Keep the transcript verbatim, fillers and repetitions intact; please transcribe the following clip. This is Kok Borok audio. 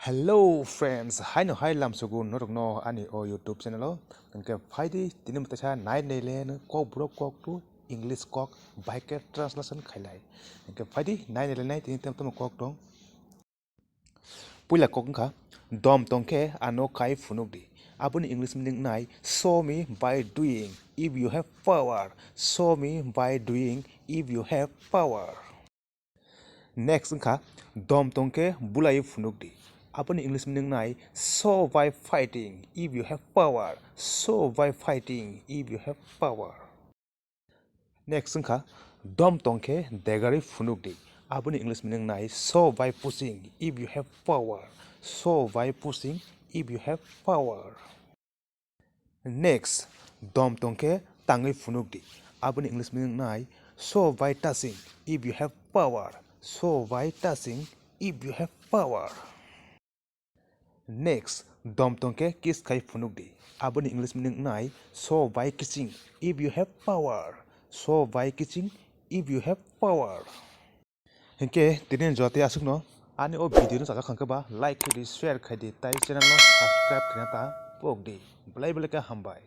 Hello friends, haino hai lamsogo norokno ani o YouTube channel o. Hwnkhe phaidi tini mwtaisa nai nai le no kok burok kok tu English kok bai khe translation khailai. Hwnkhe phaidi nai nai le nai tini temo temo kok tong. Puila kok wngkha, dom tongkhe ano kai phunukdi. Aboni English meaning nai, show me by doing if you have power. Show me by doing if you have power. Next wngkha, dom tongkhe bulai phunukdi. Aboni English meaning nai, show by fighting if you have power. Show by fighting if you have power. Next wngkha, dom tongkhe degarwi phunukdi. Aboni English meaning nai, show by pushing if you have power. Show by pushing if you have power. Next, dom tongkhe tangwi phunukdi. Aboni English meaning nai, show by touching if you have power. Show by touching if you have power. Next, dom tongkhe kiss khai phunukdi. Aboni English meaning nai, show by kissing if you have power. Show by kissing if you have power. Hinkhe tini jotoi aswkno ani o video no chajak khankhe ba like khaidi, share khaidi, tai channel no subscribe khaina ta pokdi. Belai belai khe hambai.